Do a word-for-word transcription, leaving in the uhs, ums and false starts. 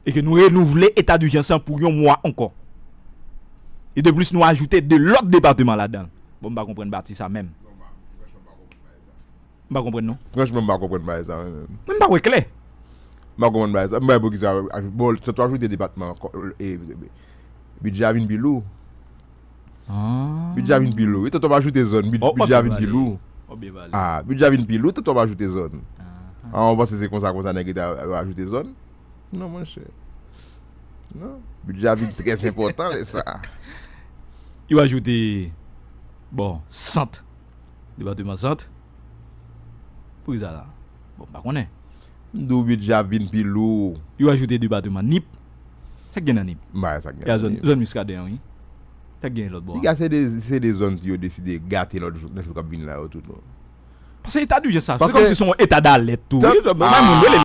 E ke nou renouvle eta dijans lan pou yon mwa ankò. E de plis, nou ajoute de lòt depatman ladan l. Bon, m pa konprann pati sa menm. M pa konprann non. Franchman, m pa konprann bagay sa menm. Mwen m pa wè klè. M pa konprann bagay sa. M pa wè poukisa. Bon, tanto ajoute depatman ankò. E, bidjè a vin pi lou. Bidjè a vin pi lou. E tanto ap ajoute zòn. Bidjè a vin pi lou. Ah, bidjè a vin pi lou. Tanto ap ajoute zòn. Ah, ou panse se konsa, konsa nèg yo ajoute zòn? Non, monchè. Non. Bidjè a vin trè enpòtan lè sa. Yo ajoute, bon, sant. Depatman sant. Poukisa la? Bon, m pa konnen. M di w bidjè a vin pi lou. Yo ajoute depatman Nip. Sa k gen nan Nip? M pa wè sa k gen Ya nan zòn, Nip. Zòn Miskaden an, wi. Sa k gen lòt bò a? Piga se de, se de zòn yo deside gate lòt jou, nan jou k ap vin la yo tout. Non. Paske eta dijans sa, se Paske- kòmsi se yon eta dalèt tou. Tan- Wi, mwen, mwen, mwen,